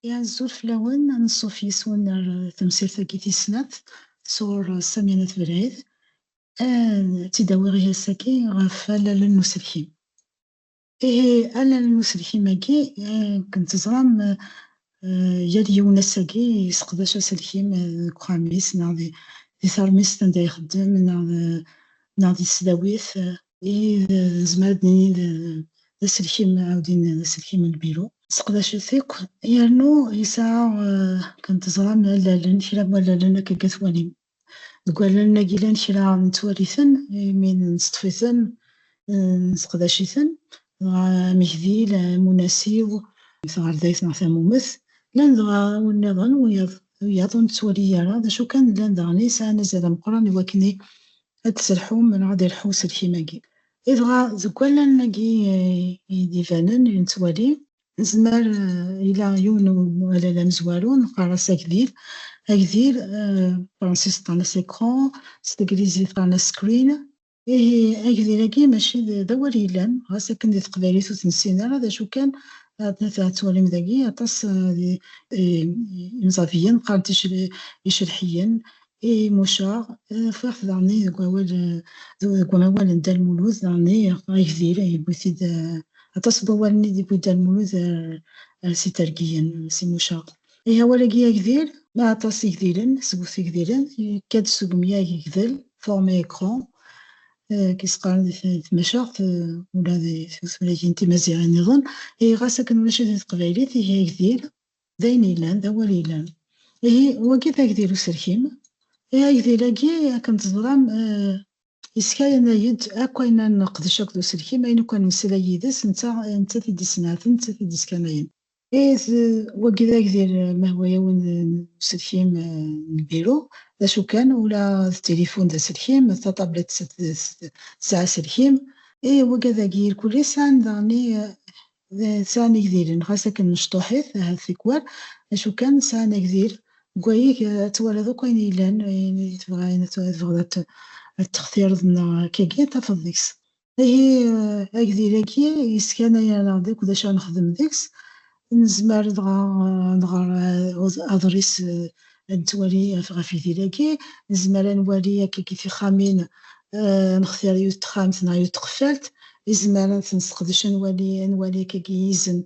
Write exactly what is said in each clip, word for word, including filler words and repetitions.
Ya, azul fell-awen, anṣuf yes-wen ar temsirt-agi tis snat sɣur Samia n At Belɛid. Ad tt-id-awiɣ i ass-agi ɣef allalen n uselkim. Ihi, allalen n uselkim-agi, eh, akken teẓram, eh, yal yiwen ass-agi yesseqdac aselkim, eh, deg uxxam-is neɣ di, di teṛmist anda ixeddem neɣ d, neɣ di tesdawit, eh, i d, nezmer ad d-nini d, d aselkim, ɛawdin d aselkim n lbiru. Seqdacet akk, yernu yesɛa, eh, akken teẓram, allalen, kra n wallalen akka i twalim. Deg wallalen-agi llan kra nettwali-ten, imi neṭṭef-iten, eh, nesseqdac-iten, dɣa amegdil, am unasiw, taɣerdayt neɣ tamumet. Llan dɣa win nniḍen, wiyaḍ, wiyaḍ ur nettwali ara, d acu kan llan daɣen yesɛan azal ameqqran i wakken ad d-telḥum neɣ ad d-ilḥu uselkim-agi. I dɣa deg wallalen-agi, eh, i d-ibanen, i nettwali, nezmer, eh, yella yiwen n wallal amezwaru, neqqar-as agdil. Agdil, eh, s tefransist qqaren-as écran, s teglizit qqaren-as screen. Ihi, agdil-agi mačči d, d awal yellan, ɣas akken di teqbaylit ur t-nessin ara, d acu kan, ad, ad twalim dagi aṭas, eh, di, eh, imẓabiyen qqaren-t icel-, icelḥiyen, i Mucaɣ, eh, ufiɣ-t daɣen deg wawal, eh, deg umawal n Dda Lmulud, daɣen agdil, yewwi-t-id, eh, aṭas n wawalen i d-yewwi Dda Lmulud, eh, eh, s itergiyen, si Mucaɣ. Ihi awal-agi agdil, ma aṭas igdilen, seg wet igdilen, yekka-d seg umyag igdel, forme écran, eh, ki s-qqaren di t-, di tmacaɣt, eh, ula di tutlayin timaziɣin niḍen. Ihi ɣas akken ulac di teqbaylit, ihi agdil, d ayen yellan, d awal yellan. Ihi, wagi d agdil uselkim. Ihi, agdil-agi, akken teẓram, eh, yeskayanay-d akk ayen ara neqdec akked uselkim, ayen akk ara nemmeslay yid-s, netta, netta i d-issenɛten, netta i d-iskanayen. Ihi, d, wagi d agdil, eh, ma hwa-yawen, eh, n uselkim, eh, n lbiru, d acu kan, ula d tilifun d aselkim, tatablet s-, s-, tesɛa aselkim. Ihi, wagi dagi irkul sɛan daɣen, eh, d, sɛan igdilen, ɣas akken mecṭuḥit, ahat tikwal, acu kan sɛan agdil, deg wayeg, eh, ad twaliḍ akk ayen yellan, ayen i tebɣa, ayen tebɣiḍ ad t-, ad textireḍ neɣ akkagi, ad tafeḍ deg-s. Ihi, eh, agdil-agi yeskanay-aneɣ-d akk d acu ara nexdem deg-s. Nezmer dɣa, eh, ad nɣer, eh, aḍris, eh, ad nettwali ɣef, ɣef yidil-agi. Nezmer ad nwali akkagi tixxamin, eh, nextir yiwet texxamt neɣ yiwet tqeffalt. Izmer ad t-nesseqdec ad nwali, ad nwali akkagi izen,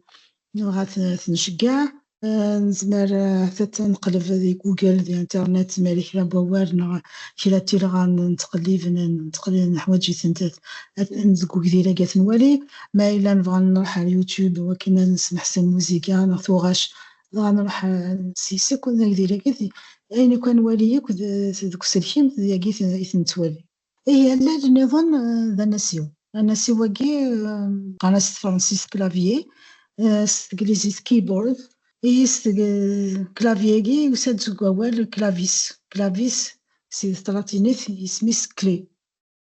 neɣ ad t-, ad t-nceggeɛ. Eh, nezmer, eh, ahat ad neqleb di Google, di Internet, ma yella kra n wawal neɣ kra n tilɣa n, nettqellib, n, nettqellib, neḥwaǧ-itent, ad, ad, deg ugdil-agi ad t-nwali. Ma yella nebɣa ad nruḥ ar YouTube, wakken ad nesmeḥsen lmuziga neɣ tuɣac, dɣa nruḥ, eh, s, s akk d agdil-agi, d, ayen akk ad nwali akk d, deg uselkim, d yagi i t-, i t-nettwali. Ihi, allal nniḍen, eh, d anasiw. Anasiw-agi, eh, qqaren-as s tefransist clavier, eh, s teglizit keyboard. Ihi, s teg-, clavier-agi yusa-d seg wawal clavis. Clavis, si tlatinit, isem-is clé.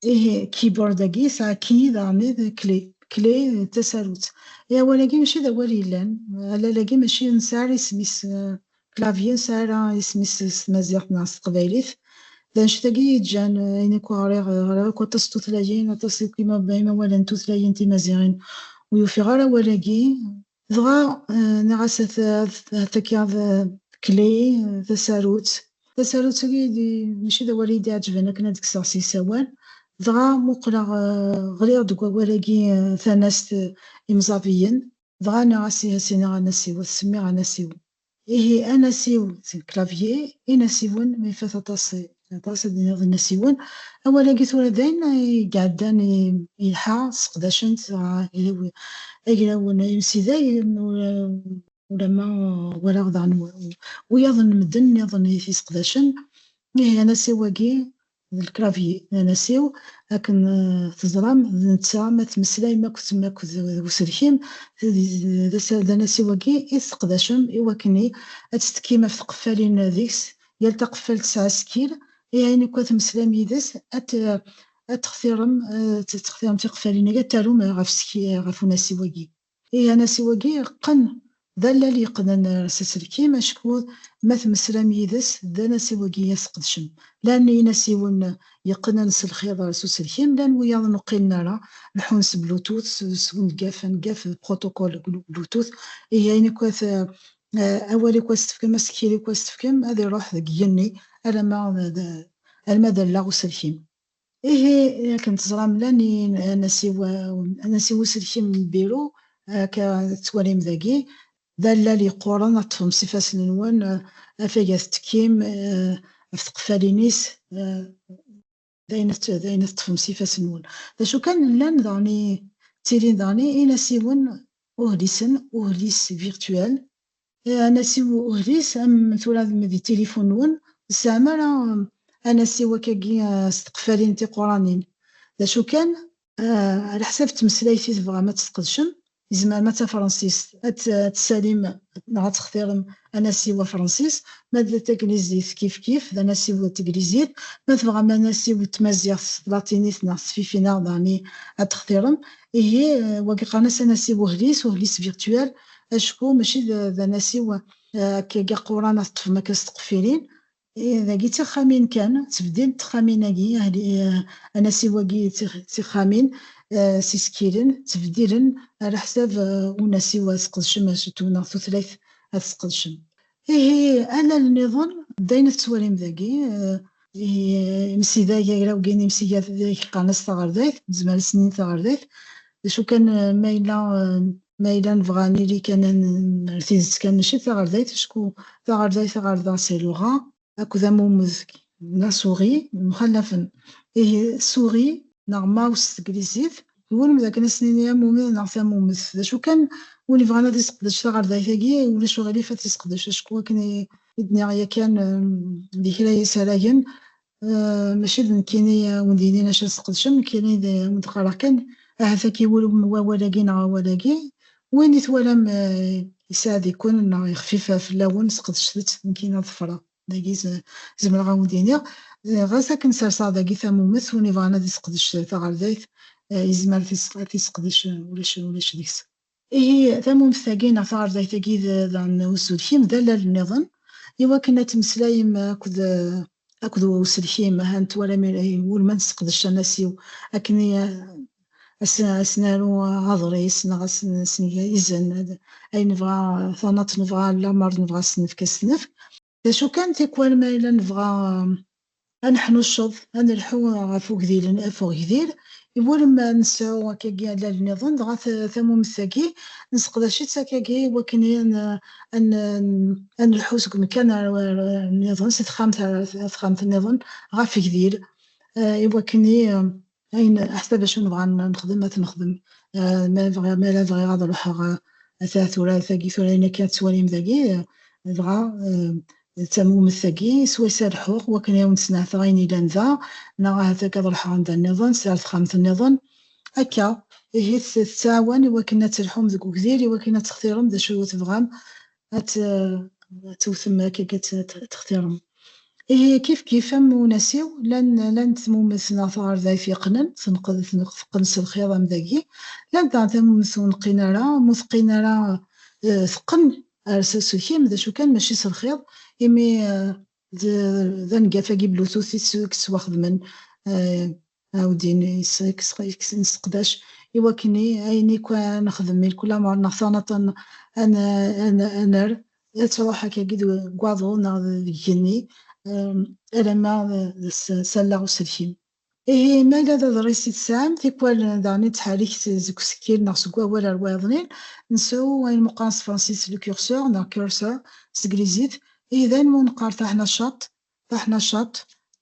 Ihi, keyboard-agi yesɛa key daɣen d clé. Clé, eh, d tasarut. Ihi, awal-agi mačči d awal yellan. Allal-agi mačči nesɛa ara isem-is, eh, clavier, nesɛa ara isem-is s tmaziɣt neɣ s teqbaylit. D anect-agi i yeǧǧan, eh, ayen akk ɣriɣ, eh, ɣriɣ akk aṭas n tutlayin, aṭas akk ima-, imawalen n tutlayin timaziɣin. Ur yufiɣ ara awal-agi. Dɣa, eh, nniɣ-as at, at, at akka d clé, eh, tasarut. Tasarut-agi d, mačči d awal i d-iɛeǧben akken ad d-kkseɣ s-is awal. Dɣa muqleɣ, eh, ɣliɣ deg wawal-agi, eh, tanast, eh, imẓabiyen. Dɣa nniɣ-as, i as-iniɣ anasiw, ad t-semmiɣ anasiw. Ihi, anasiw, seg clavier, inasiwen, ma ifat aṭas, aṭas ad d-iniḍ inasiwen. Awal-agi tura d ayen i iɛeddan, i, yelḥa, sseqdacen-t, dɣa agraw, agraw n imsidag, ula, ulamma walaɣ daɣen w-, wiyaḍ n medden nniḍen i t-isseqdacen. Ihi, anasiw-agi, d lklaviye, d anasiw, akken, eh, teẓram, d netta ma tmeslayem akked, akked, d uselkim, d, d, d asa-, d anasiw-agi i tesseqdacem i wakken i ad tettekkim ɣef tqeffalin deg-s, yal taqeffalt tesɛa asekkil, i ayen akk ad tmeslayem yid-s, ad t-, ad textirem, eh, ad textirem tiqeffalin-agi, ad tarum ɣef ski-, ɣef unasiw-agi. Ihi anasiw-agi yeqqen, d allal yeqqnen s aselkim, acku ma tmeslam yid-s, d anasiw-agi i as-tqedcem. Llan inasiwen yeqqnen s lxiḍ s uselkim, llan wiyaḍ ur qqilen ara, leḥḥun s Bluetooth, s, s uneggafen, gaf protocole Bluetooth. Ihi ayen akk at, eh, awal i k-as-tefkem, asekkil i k-as-tefkem, ad iruḥ deg igenni alamma d, d, alma d allaɣ uselkim. Ihi, akken teẓram, llan i-, anasiw, anasiw uselkim n lbiru, akka tettwalim dagi, d allal yeqquren, ad teṭṭfem s ifassen-nwen, eh, afag ad tettekkim, eh, ɣef tqeffalin-is, eh, d ayen ad t-, d ayen ad teṭṭfem s ifassen-nwen. D acu kan, llan daɣen i, ttilin daɣen i-, inasiwen uhlisen, uhlis virtuel, eh, anasiw uhlis, am tura d, di tilifun-nwen, ur tesɛam ara, eh, anasiw akkagi, eh, s tqeffalin tiquranin. D acu kan, eh, ɛla ḥsab n tmeslayt i tebɣam ad tt-tesqedcem, tzemrem ad tafransist, ad t-, ad tessalim neɣ ad textirem anasiw afransis, ma d taglizit kif kif, d anasiw n teglizit, ma tebɣam anasiw n tmaziɣt s tlatinit neɣ s tfifin-a, daɣen ad textirem. Ihi, eh, wagi qqaren-as anasiw uhlis, uhlis virtuel, acku mačči d, d anasiw, eh, akkagi aquran ad teṭṭfem akka s tqeffilin. Eh, dagi d tixxamin kan, ttbeddilent texxamin-agi, ahli, eh, anasiw-agi d tix-, d tixxamin, eh, s isekkilen, ttbeddilen ɛla ḥsab, eh, unasiw ad tesqedcem, surtout neɣ tutlayt ad tesqedcem. Ihi, allal nniḍen, d ayen ad tettwalim dagi, eh, i-, imsidag, agraw-agi n imsidag qqaren-as taɣerdayt, nezmer ad s-nini taɣerdayt. D acu kan, eh, ma yella, eh, ma yella nebɣa ad nili kan ad n-, ar tidet kan, mačči d taɣerdayt, acku taɣerdayt, taɣerda, c'est le rat, akked amumed, la souris, mxallafen. Ihi, souris, neɣ mouse s teglizit, twulem dakken ad s-nini amumed neɣ tamumet. D acu kan, win yebɣan ad iseqdec taɣerdayt-agi, ulac uɣilif ad t-iseqdec, acku akken i, i d-nniɣ yakan, em, di kra yisaragen, eh, mačči d nekkini, eh, wen-d-yinin acu ad tesqedcem, nekkini d, wen-d-qqareɣ kan, ahat ad k-iwulem wawal-agi neɣ awal-agi. Win i twalam, eh, yesɛa deg-wen neɣ yexfif fell-awen, sqedcet-tt, nekkini ad ḍefreɣ. Dagi z-, zemreɣ ad wen-d-iniɣ, eh, ɣas akken serseɣ dagi tamumet, win yebɣan ad iseqdec taɣerdayt, eh, yezmer ad tis-, ad t-iseqdec, eh, ulac, ulac deg-s. Ihi, tamumet-agi neɣ taɣerdayt-agi d, d, n uselkim d allal nniḍen, i wakken ad temmeslayem akked, akked uselkim, ahat twalam i, i wulma nesseqdec anasiw, akken i, as-, as-naru aḍris, neɣ as-, as-neg izen, ad, ayen nebɣa, tanaḍt nebɣa, lamer nebɣa as-nefk, as-nefk. D acu kan, tikwal ma yella nebɣa, um, ad neḥnucced, ad nelḥu ɣef ugdil, ɣef ugdil, iwulem ad nesɛu akkagi allal nniḍen, dɣa t-, tamumet-agi, nesseqdac-itt akkagi i wakken ad n-, ad n-, ad nelḥu seg umkan ar, ar, nniḍen, si texxamt ar, ar texxamt nniḍen, ɣef ugdil, eh, i wakken i, um, ayen, ḥsab acu nebɣa n-, nexdem, ad t-nexdem. Eh, ma bɣiɣ, ma la bɣiɣ ad ruḥeɣ, eh, ata tura, tagi, tura, ayen akka tettwalim dagi, eh, dɣa, eh, d tamumet-agi, swayes ad lḥuɣ, wakken ad awen-d-sneɛteɣ ayen yellan da, neɣ ahat akka ad ruḥeɣ anda nniḍen, s ar texxamt nniḍen. Akka, ihi t-, tettɛawan i wakken ad telḥum deg ugdil, i wakken ad textirem d acu tebɣam, ad t-, ad tewtem akka, ad t-, ad textirem. Ihi kif kif am unasiw, llan, llan tmumet neɣ taɣerdayt yeqqnen, tenqed, tenq-, teqqen s lxiḍ am dagi. Llan daɣen tamumet ur neqqin ara, ma ur teqqin ara, eh, teqqen ar s uselkim, d acu kan, mačči s lxiḍ, imi, eh, d, d aneggaf-agi Bluetooth i s-, i yettwaxedmen, eh, Ɛawdin is-, is-, is-, nesseqdac i wakken i, ayen i kwa nexdem i kul amar neɣ tanaṭ ad n-, ad n-, ad n-, ad nerr, ad truḥ akkagi deg waḍu neɣ deg igenni, em, alamma d, d s-, s allaɣ uselkim. Ihi, ma yella d aḍris i tesɛam, tikwal daɣen i ttḥerrik s-, seg usekkil neɣ seg wawal ar wayeḍnin, nsew ayen meqqaren s tefransist le curseur neɣ curseur s teglizit, ihi d ayen mu neqqar taḥnacaṭ, taḥnacaṭ,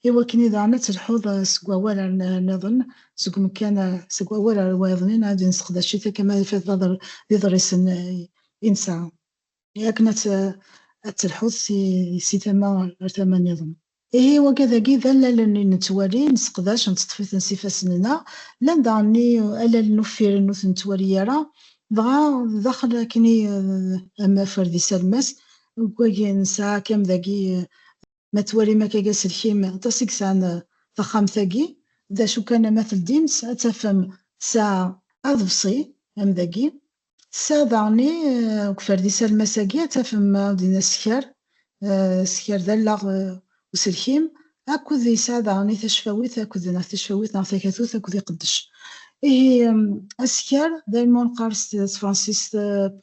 i wakken i daɣen ad telḥuḍ, eh, seg wawal ar n-, nniḍen, seg umkan, eh, seg wawal ar wayeḍnin, ad nesseqdac-it akka ma yif-, d aḍr-, d iḍrisen, eh, i nesɛa. Akken ad t-, ad telḥuḍ si, si tama ar tama nniḍen. Ihi, wagad-agi d allalen i nettwali, nesseqdac, neṭṭef-iten s ifassen-nneɣ. Llan daɣen i allalen uffiren ur ten-nettwali ara. Dɣa, daxel akken i, eh, am aferdis almas, deg wagi nesɛa kam dagi, eh, ma twalim akka aselkim, aṭas i yesɛan, eh, taxxamt-agi, d acu kan ma teldimt, ad tafem tesɛa aḍebsi, am dagi. Tesɛa daɣen, eh, deg uferdis almas-agi, ad tafem, eh, din askar, eh, askar d allaɣ, eh, uselkim, akked yesɛa daɣen i tacfawit, akked neɣ tacfawit neɣ takatut, akked iqeddec. Ihi, askar, dayma neqqar s tefransist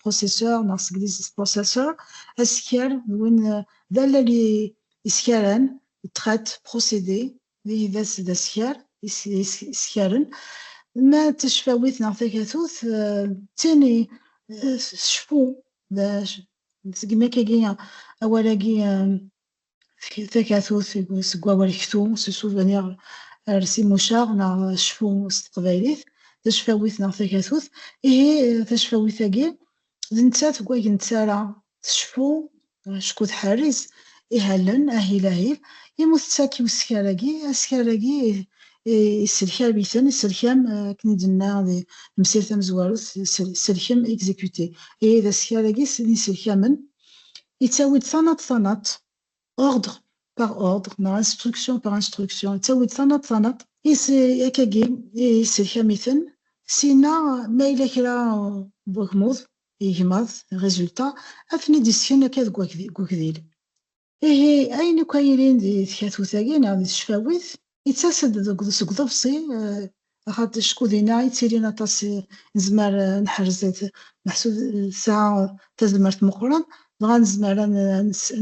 processeur neɣ s teglizit processeur. Askar d win, d allal iskaren, traite, procédé, d askar iskaren. Ma tacfawit neɣ takatut, d tin s cfu, segmi akkagi awal-agi takatut seg wawal ktu, se souvenir, ar s imucaɣ neɣ cfu s teqbaylit, tacfawit neɣ takatut. Ihi tacfawit-agi d nettat deg wayen nettarra tecfu, acku tḥerriz ihallen ahil ahil, imi ur tettak i uskar-agi, askar-agi iselkam-iten, iselkam, akken i d-nenna di temsirt tamezwarut, iselkem, exécuter. Ihi d askar-agi s iselkamen, yettawi-d tanaṭ tanaṭ, ordre par ordre, neɣ instruction par instruction, yettawi-d tanaṭ tanaṭ, akkagi iselkam-iten, sina ma yella kra n wagmuḍ, igmaḍ, résultat, ad ten-id-isken akka deg ugdil. Ihi ayen akk ay yilin di tkatut-agi neɣ di tecfawit, yettas-d seg uḍebsi, axaṭer acku dinna i ttilin aṭas, nezmer ad neḥrez, meḥsub tesɛa tazmert meqqren, dɣa nezmer ad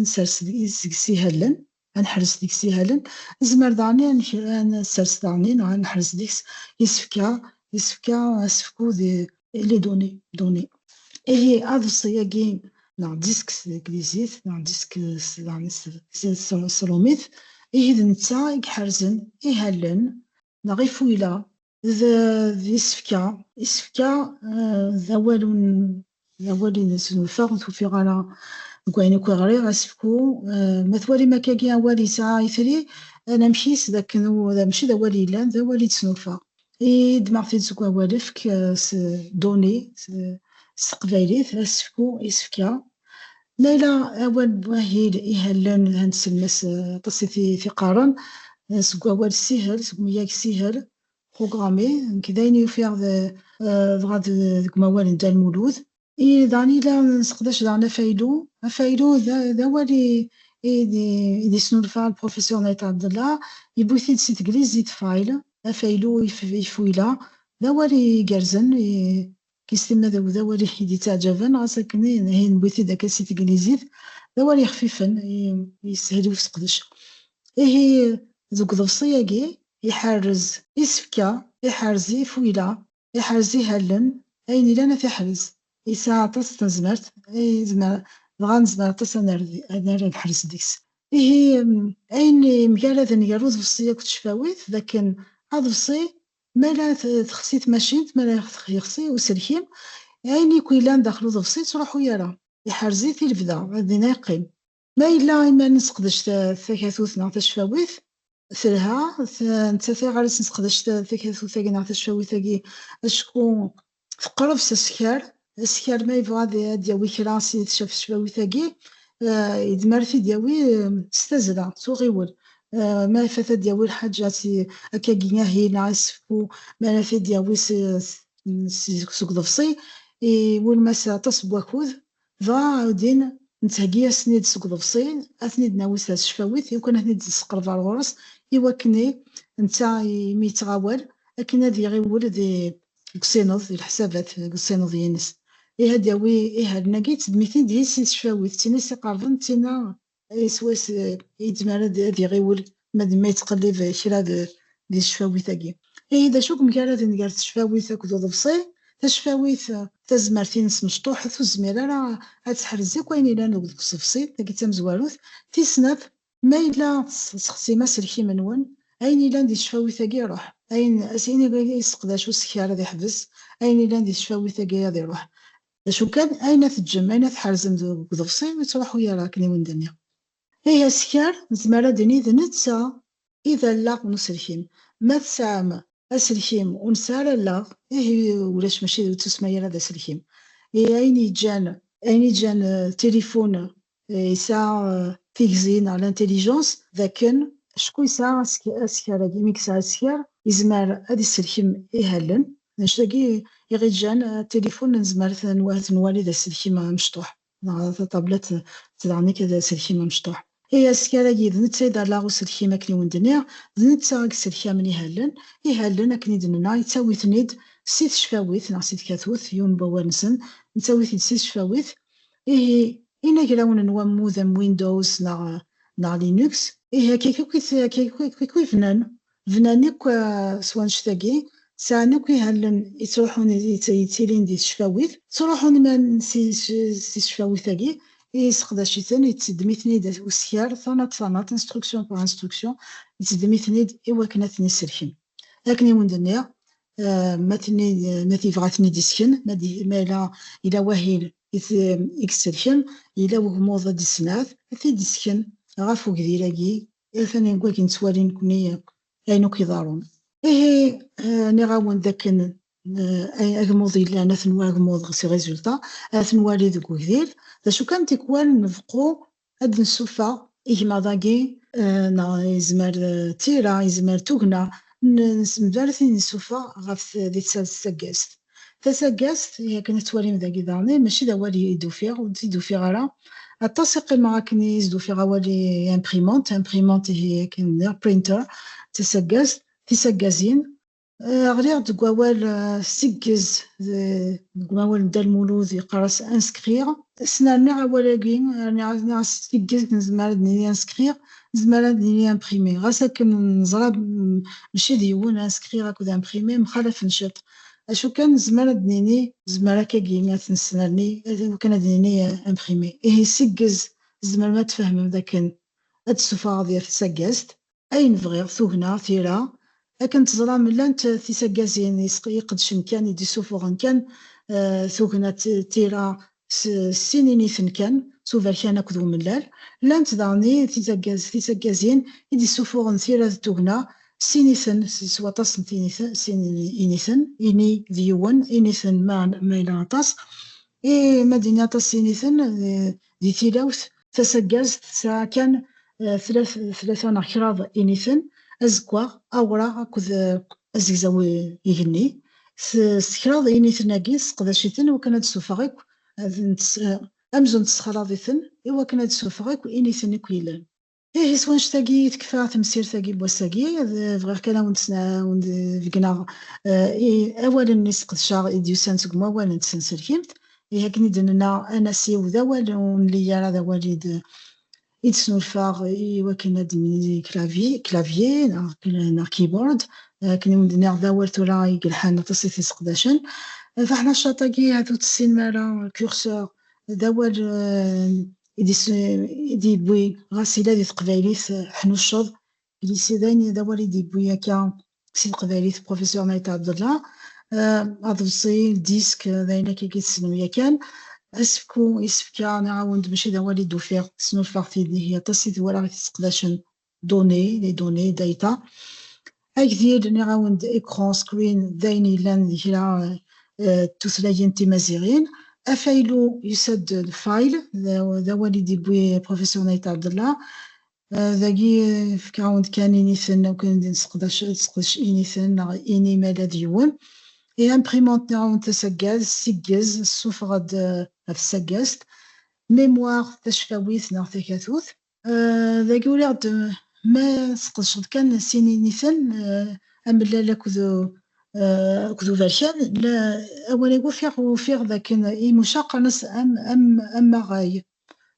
nsers deg-s ihallen, ad neḥrez deg-s ihallen, nezmer daɣen ad nessers daɣen neɣ ad neḥrez deg-s isefka, isefka, asefku di les données, données. Ihi aḍebsi-agi neɣ disque s teglizit, neɣ disque s, daɣen s, s, s, s rumit, ihi d netta i iḥerzen ihallen neɣ ifuyla d, d isefka. Isefka, eh, d awal ur n-, d awal i nesnulfa, ur t-ufiɣ ara deg wayen akk i ɣriɣ, asefku, eh, ma twalim akkagi awal yesɛa itri, anamek-is d akken u-, d, mačči d awal yellan, d awal i d-snulfaɣ. I ddmeɣ-t-id seg wawal efk, eh, s données, s, s teqbaylit, asefku, isefka. Ma yella awal n wahil ihallen, ad nsemmes, eh, aṭas i t-, t-iqqaren, eh, seg wawal sihel, seg umyag sihel, programmé, nekk d ayen i ufiɣ d, eh, dɣa d, deg umawal n Dda Lmulud. I daɣen yella nseqdac daɣen afaylu. Afaylu d, d awal i, i d, i d-isnulfa lprofesseur Nait Abdellah, yewwi-t-id si teglizit file, afaylu if-, ifuyla, d awal igerrzen, i, kis timad d awal i d-ittaɛǧaben, ɣas akken i, ihi newwi-t-id akka si teglizit, d awal yexfifen, i, yeshel i useqdec. Ihi deg uḍebsi-agi, iḥerrez isefka, iḥerrez ifuyla, iḥerrez ihallen, ayen ilan ad t-iḥrez. Yesɛa aṭas n tazmert, yezmer, dɣa nezmer aṭas ad nerr, ad nerr lḥerz deg-s. Ihi, em, ayen yemgaraden gar uḍebsi akked tecfawit, d akken aḍebsi, ma yella t-, texsi tmacint, ma yella yex-, yexsi uselkim, ayen akk yellan daxel uḍebsi, ur yettruḥu ara. Iḥerz-it i lebda, ad dinna yeqqim. Ma yella imi nesseqdec ta-, takatut neɣ tacfawit, telha, t-, nettat ayɣer i s-nesseqdec ta-, takatut-agi neɣ tacfawit-agi, acku teqreb s askar. Askar ma yebɣa ad, ad d-yawi kra si tcaf-, tacfawit-agi, eh, yezmer ad t-id-yawi, eh, s tazzla, s uɣiwel. Eh, ma ifat ad d-yawi lḥaǧa si, akkagi ahil neɣ asefku, ma ara t-id-yawi s, s, s, seg uḍebsi, iwulem-as aṭas n wakud, dɣa ɛawdin nettheggi-asen-id seg uḍebsi, ad ten-id-nawi s tecfawit, iwakken ad ten-id-nesseqreb ar ɣur-s, iwakken netta imi yettɣawal, akken ad iɣiwel di, deg usineḍ, di leḥsabat, deg usineḍ-ines. Ihi ad yawi ihallen-agi, yettdem-iten-id yis tecfawit, d tin i s-iqerben, d tinna, eh, swayes, eh, yezmer ad, ad iɣiwel ma d ma yettqellib, eh, kra d, di tecfawit-agi. Ihi d acu i yemgaraden gar tecfawit akked uḍebsi? Tacfawit, eh, tazmert-ines mecṭuḥet, ur tezmir ara ad teḥrez akk ayen yellan deg, deg uḍebsi, tagi d tamezwarut. Tis snat, ma yella tesseqsim aselkim-nwen, ayen yellan di tecfawit-agi iruḥ. Ayen, ayen i yesseqdac usekkar ad iḥbes, ayen yellan di tecfawit-agi ad iruḥ. D acu kan, ayen ad teǧǧem, ayen ad tḥerzem deg uḍebsi, ur yettruḥu ara akken i wen-d-nniɣ. Ihi askar, nezmer ad d-nini d netta i d allaɣ n uselkim. Ma tesɛam aselkim ur nesɛi ara allaɣ, ihi ulac, mačči d tusma ara d aselkim. Ihi ayen yeǧǧan, ayen yeǧǧan, eh, tilifun, eh, yesɛa, eh, tigzi neɣ l'intelligence, d akken acku yesɛa ask-, askar-agi, imi yesɛa askar, yezmer ad iselkem ihallen. D acu-agi i ɣ-iǧǧan, eh, tilifun nezmer ad t-, ad t-nwali d aselkim amecṭuḥ, neɣ taṭablat d daɣen akka d aselkim amecṭuḥ. Ihi askar-agi d netta i d allaɣ uselkim akken i wen-d-nniɣ, d netta i iselkamen ihallen. Ihallen akken i d-nenna yettawi-ten-id si tecfawit neɣ si tkatut, yiwen n wawal-nsen, nettawi-t-id si tecfawit. Ihi inagrawen n wammud am Windows neɣ, neɣ Linux, ihi akka akk i t-, akka akk i bnan. Bnan akk, eh, s wanect-agi, sɛan akk ihallen yettruḥun, yett-, yettilin di tecfawit, ttruḥun man si, si, si tecfawit-agi, yesseqdac-iten, yettseddem-iten-id uskar, tanat, tanat, instruction par instruction, yettseddem-iten-id i wakken ad ten-isselkem. Akken i wen-d-nniɣ, eh, ma ten-, ma yebɣa ad ten-id-isken, ma d-, ma yella, yella wahil i t-, i yesselkem, yella wegmuḍ ad d-issenɛet, ad t-id-isken ɣef ugdil-agi, atan deg wakken nettwali nekni ayen akk iḍerrun. Ihi, eh, nniɣ-awen d akken, eh, ay-, agmuḍ yellan, ad t-nwali agmuḍ si résultat, ad t-nwali deg ugdil. D acu kan, tikwal nbeqqu ad d-nsuffeɣ igmaḍ-agi, eh, neɣ yezmer, eh, tira, yezmer tugna, n-, nessember ad ten-nsuffeɣ ɣef t-, di tsa-, tsaggazt. Tasaggazt, akken ad twalim dagi daɣen, mačči d awal i d-ufiɣ, ur d-ufiɣ ara. Aṭas i qqimeɣ akken i s-d-ufiɣ awal i imprimante, imprimante ihi akken d printer, tasaggazt, tisaggazin. Eh, ɣliɣ deg wawal, eh, seggez, eh, deg wawal n Dda Lmulud yeqqar-as inscrire. Snerniɣ awal-agi, rniɣ, rniɣ seggez, nezmer ad nini inscrire, nezmer ad nini imprimer. Ɣas akken neẓra, mm, mačči d yiwen inscrire akked imprimer, mxalafen ciṭ. Acu kan, nezmer ad d-nini, nezmer akkagi ad t-nesnerni, iwakken ad d-nini, eh, imprimer. Ihi seggez, tzemrem ad tfehmem d akken ad d-ssuffɣeḍ yir tasaggazt, ayen bɣiɣ, tugna, tira. Akken teẓram, llant tisaggazin yesq-, iqedcen kan, i d-isufuɣen kan, eh, tugna, t-, tira, s, s sin initen kan, s uberkan akked umellal. Llant daɣen i tisaggaz-, tisaggazin i d-isufuɣen tira d tugna, s initen, s, s waṭas n tiniten, sin initen, ini d yiwen, initen ma, ma yella aṭas. I ma d-ini aṭas n initen, eh, di tilawt, tasaggazt tesɛa kan, eh, tlat-, tlata neɣ kraḍ initen, azeggaɣ, awraɣ akked, eh, azegzaw, eh, igenni. S, s kraḍ initen-agi, sseqdac-iten iwakken ad d-sufeɣ akk, ad ntes-, eh, amzun tessexlaḍ-iten, iwakken ad d-sufeɣ akk initen akk yellan. Ihi, s wanect-agi i tekfa temsirt-agi n wass-agi. Ad, bɣiɣ kan ad wen-d-sna-, ad wen-d-beggneɣ, eh, i, awalen i sqedceɣ i d-yusan seg umawal n tsenselkimt. Ihi, akken i d-nenna, anasiw d awal ur nelli ara d awal i d-, i d-snulfaɣ i wakken ad d-nini clavier, clavier, neɣ, neɣ keyboard. Akken i wen-d-nniɣ, d awal tura i yelḥan aṭas i t-iseqdacen. Eh, taḥnacaṭ-agi, ha ur tessinem ara, curseur, d awal, eh, i d-is-, i d-yewwi, ɣas yella di teqbaylit, eh, ḥnucceḍ, glisser, d ayen, d awal i d-yewwi akka si teqbaylit professeur Maït Abdallah. Eh, aḍebsi, disk, d ayen akka i tessnem yakan. Asefku, isefka, nniɣ-awen-d mačči d awal i d-ufiɣ, snulfaɣ-t-id, ihi aṭas i t-walaɣ i t-iseqdacen, données, les données, data. Agdil, nniɣ-awen-d écran, screen, d ayen yellan di kra, eh, tutlayin timaziɣin. Afaylu, yusa-d file, d, d awal i d-yewwi professeur Maït Abdallah. Eh, dagi, eh, fkiɣ-awen-d kan initen, akken ad nesseqdac, nesseqdec initen, neɣ ini ma yella d yiwen. Et imprimante, nniɣ-awen, tasaggazt, seggez, ssuffeɣ-d, eh, ɣef tsaggazt. Mémoire, tacfawit neɣ takatut. Eh, dagi uriɣ-d, eh, ma tesqedceḍ kan sin initen, eh, amellal akked, eh, akked uberkan, la, awal-agi ufiɣ, ufiɣ dakken imucaɣ qqaren-as am, am, amaɣay.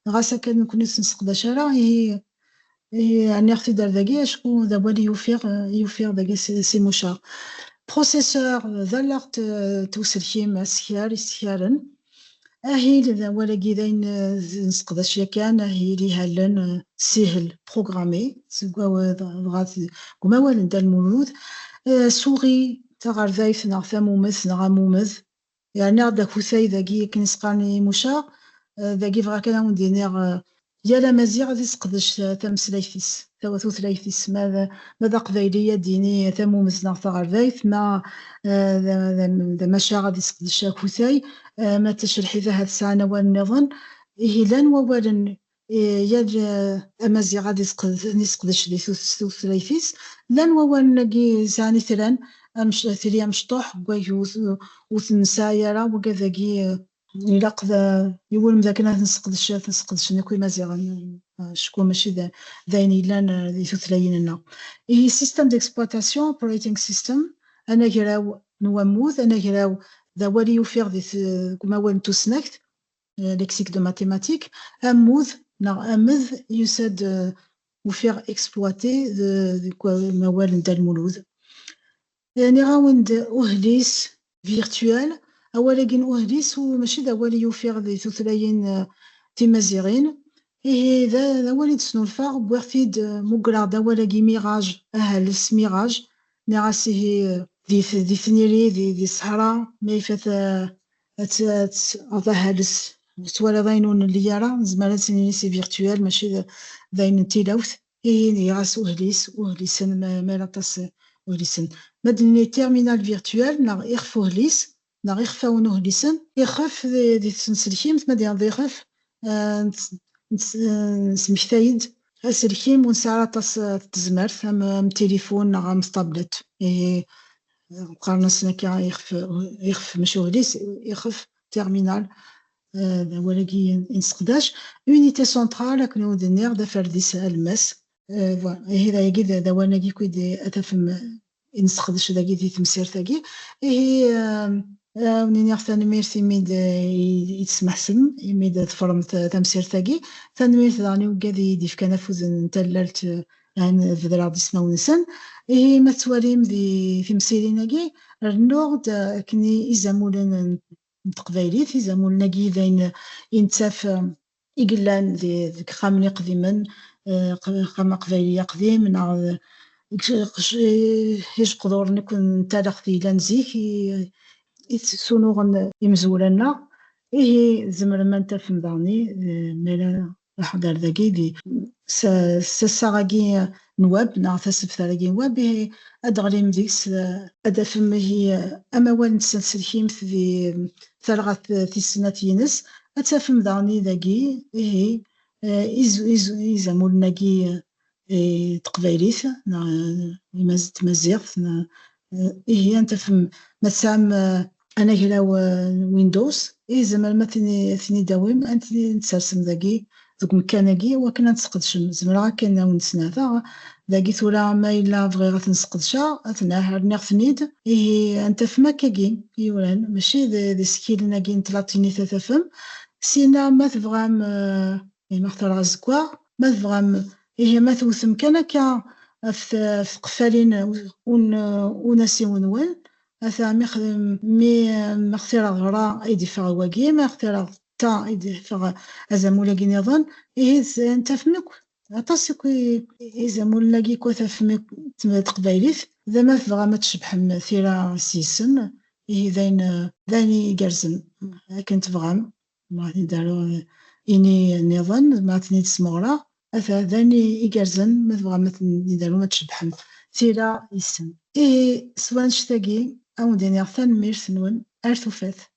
Ɣas akka nekkni ur t-nesseqdac ara, ihi, ihi rniɣ-t-id ar dagi, acku d awal i ufiɣ, eh, i ufiɣ dagi si, si mucaɣ. Processeur, d allaɣ n, eh, n uselkim, askar, isekaren. Ahil, d awal-agi d ayen, eh, nesseqdac yakan, ahil ihallen, eh, sihel, programmé, seg wawa-, dɣa t-, deg umawal n Dda Lmulud. Eh, souris, taɣerdayt neɣ tamumet neɣ amumed. Yerna-ɣ-d akutay dagi akken i s-qqaren i mucaɣ, eh, dagi bɣiɣ kan ad wen-d-iniɣ, eh, yal amaziɣ ad iseqdec ta-, tameslayt-is, tawa-, tutlayt-is. Ma d, ma d aqbayli ad d-yini tamumet neɣ taɣerdayt, ma, eh, d, d, d amacaɣ ad iseqdec akutay, eh, ma d tacelḥit ahat sɛan awal nniḍen. Ihi llan wawalen, eh, yal, eh, amaziɣ ad iseqd-, ad iseqdec di tut-, tutlayt-is. Llan wawalen-agi sɛan itran, amec-, tili amecṭuḥ, deg wagi ur t-, ur t-nesɛi ara, wagi dagi, eh, ilaq d yiwen dakken ad nseqdec, ad nseqdecen akk imaziɣen, eh, acku mačči d d ayen yellan, eh, di tutlayin-nneɣ. Ihi système d'exploitation, operating system, anagraw n wammud, anagraw d awal i ufiɣ di t- deg umawal n tusnakt, eh, lexique de mathématiques, ammud neɣ amed yusa-d, eh, ufiɣ exploité de- deg umawal n Dda Lmulud. Eh, nniɣ-awen-d uhlis virtuel, awal-agi n uhlis u mačči d awal i ufiɣ di tutlayin, eh, timaziɣin. Ihi d d awal i d-snulfaɣ, wwiɣ-t-id, eh, muggreɣ-d awal-agi mirage, ahales mirage, nniɣ-as ihi, eh, di t- di tniri, di di ṣṣehra, ma yif-at, eh, ad t- ad t- ad ahales ur twalaḍ ayen ur nelli ara, nezmer ad s-nini c'est virtuel, mačči d d ayen n tilawt. Ihi nniɣ-as uhlis, uhlisen, ma ma yella aṭas uhlisen. Ma d-nini terminal virtuel neɣ ixef uhlis, neɣ ixfawen uhlisen, ixef di di tsenselkimt, ma d-yenneḍ ixef, eh, nes- nes- eh, nesmektay-d aselkim ur nesɛi ara aṭas, eh, n tezmert am am tilifun neɣ am tablet. Ihi, eh, qqaren-asen akka ixef, ixef mačči uhlis, ixef terminal, eh, d awal-agi i nesseqdac. Unité centrale, akken ur d-nniɣ, d aferdis alemmas. Eh, voilà. Ihi d ayagi d d awal-agi akk i d- ad tafem, eh, i nesseqdec dagi di temsirt-agi. Ihi, eh, eh, ad wen-iniɣ tanemmirt imi d i i tesmeḥsem, imi d tfeṛem t- tamsirt-agi. Tanemmirt daɣen i wigad i d-yefkan afud n tallalt, eh, ad bedreɣ-d ismawen-nsen. Ihi ma tettwalim di timsirin-agi, rnuɣ-d, eh, akken i- izamulen n n teqbaylit, izamulen-agi d ayen i nettaf, eh, i yellan di- deg ixxamen iqdimen, eh, q- ixxamen aqbayli aqdim, neɣ d- deg ijeqduren akk n talaxt yellan zik, i i tessunuɣen imezwura-nneɣ. Ihi tzemrem ad n-tafem daɣen, eh, mi ara ruḥeɣ-d ar dagi, di s- s assaɣ-agi n web, neɣ tasebtar-agi n web, ihi ad d-teɣlim deg-s, eh, ad d-tafem ihi, eh, amawal n tsenselkimt di talɣa t- tis snat yines, ad tafem daɣen dagi, ihi, eh, iz- iz- izamulen-agi, eh, n teqbaylit, neɣ, eh, imaz- tmaziɣt, neɣ, eh, ihi ad tafem ma tesɛam, eh, anagraw, eh, n Windows, ihi tzemrem ad ten- ad ten-id-tawim, ad ten-id-tsersem dagi, deg umkan-agi, wakken ad t-tesqedcem. Zemreɣ akken ad wen-d-sneɛteɣ, dagi tura ma yella bɣiɣ ad ten-sqedceɣ, ad ten-, rniɣ-ten-id, ihi ad tafem akkagi i yuran, mačči d d isekkilen-agi n tlatinit ad tafem. Sina ma tebɣam, eh, ma xtareɣ azeggaɣ, ma tebɣam, ihi ma tewtem kan akka ɣef t- ɣef tqeffalin un- unasiw-nwen, ata mi xdem- mi ma xtireɣ ɣra ay d-iffeɣ wagi, ma xtireɣ ta ay d-iffeɣ azamul-agi niḍen, ihi s- ad tafem akk aṭas akk i- izamulen-agi akk ad tafem akk tm- teqbaylit, d ma tebɣam ad tcebḥem tira s-yisen, ihi d ayen d ayen igerrzen akken tebɣam. Ma ad ten-id-aruɣ ini nniḍen, ma ad ten-id-smeɣreɣ, ata d ayen igerrzen, ma tebɣam ad ten-id-arum ad tcebbḥem tira yes-sen. Ihi s wanect-agi, ad wen-d-iniɣ tanemmirt-nwen, ar tufat.